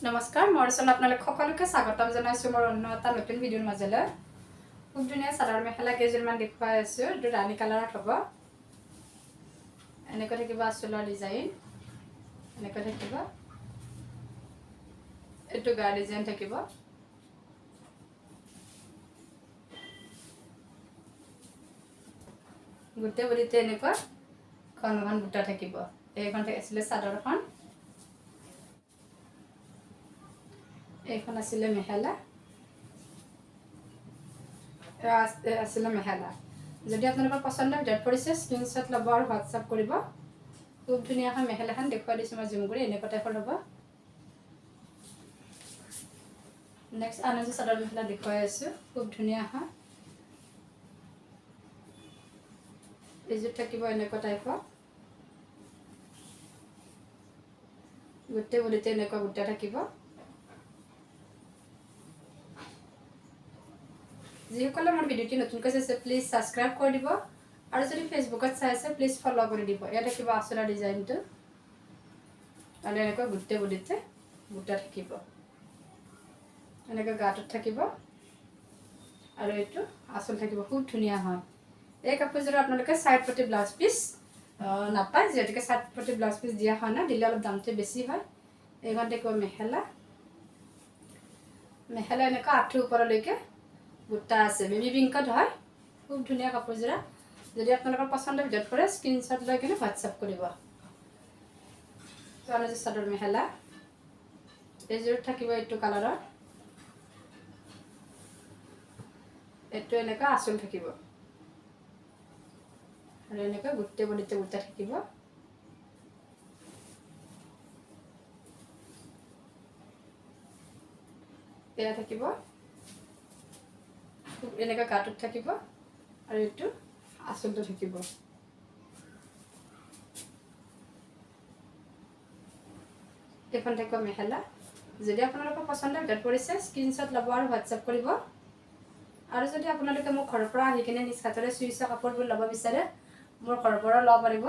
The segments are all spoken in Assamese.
নমস্কাৰ, মই ৰচনা আপোনালোক সকলোকে স্বাগতম জনাইছোঁ মোৰ অন্য এটা নতুন ভিডিঅ'ৰ মাজলৈ। খুব ধুনীয়া চাদৰ মেখেলা কেইযোৰমান দেখুৱাই আছোঁ। এইটো ৰাণী কালাৰত হ'ব, এনেকৈ থাকিব আচলৰ ডিজাইন, এনেকৈ থাকিব। এইটো গা ডিজাইন থাকিব। গোটেই বডিতে এনেকুৱা ঘন ঘন বুটা থাকিব। এইখন আছিলে চাদৰখন, এইখন আছিলে মেখেলা, আছিলে মেখেলা। যদি আপোনালোকৰ পচন্দ ভিতৰত পৰিছে, স্ক্ৰীনশ্বট ল'ব আৰু হোৱাটছআপ কৰিব। খুব ধুনীয়া এখন মেখেলাখন দেখুৱাই দিছোঁ মই জুম কৰি, এনেকুৱা টাইপৰ হ'ব। নেক্সট আন এযোৰ চাদৰ মেখেলা দেখুৱাই আছোঁ, খুব ধুনীয়া এখন। এইযোৰ থাকিব এনেকুৱা টাইপৰ, গোটেই বডিতে এনেকুৱা বুটা থাকিব। যিসকলে মোৰ ভিডিঅ'টি নতুনকৈ চাইছে, প্লিজ ছাবস্ক্ৰাইব কৰি দিব, আৰু যদি ফেচবুকত চাই আছে, প্লিজ ফ'ল' কৰি দিব। ইয়াত থাকিব আচলৰ ডিজাইনটো, আৰু এনেকুৱা গোটেই বডিতে বুটা থাকিব, এনেকৈ গাটোত থাকিব, আৰু এইটো আচল থাকিব। খুব ধুনীয়া হয় এই কাপোৰযোৰ। আপোনালোকে চাইড পটি ব্লাউজ পিচ নাপায়, যিহেতুকে চাইড পটি ব্লাউজ পিচ দিয়া হয় না, দিলে অলপ দামটো বেছি হয়। এইখন থাকিব মেখেলা। মেখেলা এনেকুৱা আঁঠু ওপৰলৈকে বুটা আছে, বেবী পিংকত হয়। খুব ধুনীয়া কাপোৰযোৰা। যদি আপোনালোকৰ পচন্দৰ ভিতৰত পৰে, স্ক্ৰীনশ্বট লৈ কিনে হোৱাটছআপ কৰিব। চাদৰ মেখেলা এইযোৰত থাকিব এইটো কালাৰৰ, এইটো এনেকুৱা আচল থাকিব, আৰু এনেকুৱা গোটেই বডিতে বুটা থাকিব। এয়া থাকিব এনেকুৱা গাটোত থাকিব, আৰু এইটো আচলটো থাকিব। এইখন থাকিব মেখেলা। যদি আপোনালোকৰ পচন্দৰ ভিতৰত পৰিছে, স্ক্ৰীনশ্বট ল'ব আৰু হোৱাটছআপ কৰিব। আৰু যদি আপোনালোকে মোৰ ঘৰৰ পৰা আহি কিনে নিজ হাতেৰে চুই চোৱা কাপোৰবোৰ ল'ব বিচাৰে, মোৰ ঘৰৰ পৰাও ল'ব পাৰিব।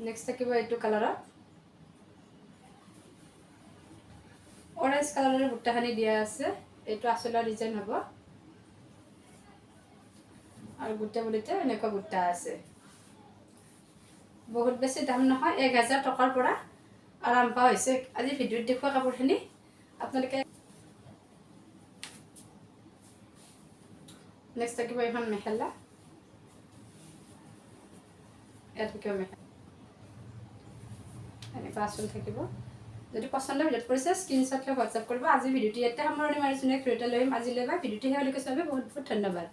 নেক্সট থাকিব এইটো কালাৰত, অৰেঞ্জ কালাৰৰ বুটাখিনি দিয়া আছে। এইটো আচলৰ ডিজাইন হ'ব, আৰু গোটেই বডিতে এনেকুৱা বুটা আছে। বহুত বেছি দাম নহয়, 1000 টকাৰ পৰা আৰম্ভ হৈছে আজি ভিডিঅ'ত দেখুওৱা কাপোৰখিনি। আপোনালোকে নেক্সট থাকিব এইখন মেখেলা, ইয়াত থাকিব মেখেলা, এনেকুৱা আচল থাকিব। যদি পচন্দৰ ভিডিঅ'ত পৰিছে, স্ক্ৰীনশ্বট লৈ হোৱাটছআপ কৰিব। আজি ভিডিঅ'টি ইয়াতে সামৰণি মাৰিছোঁ। নেক্সট ভিডিঅ'টা লৈ আহিম। আজিলৈ বা ভিডিঅ'টি শেষলৈকে চোৱাৰ বাবে বহুত বহুত ধন্যবাদ।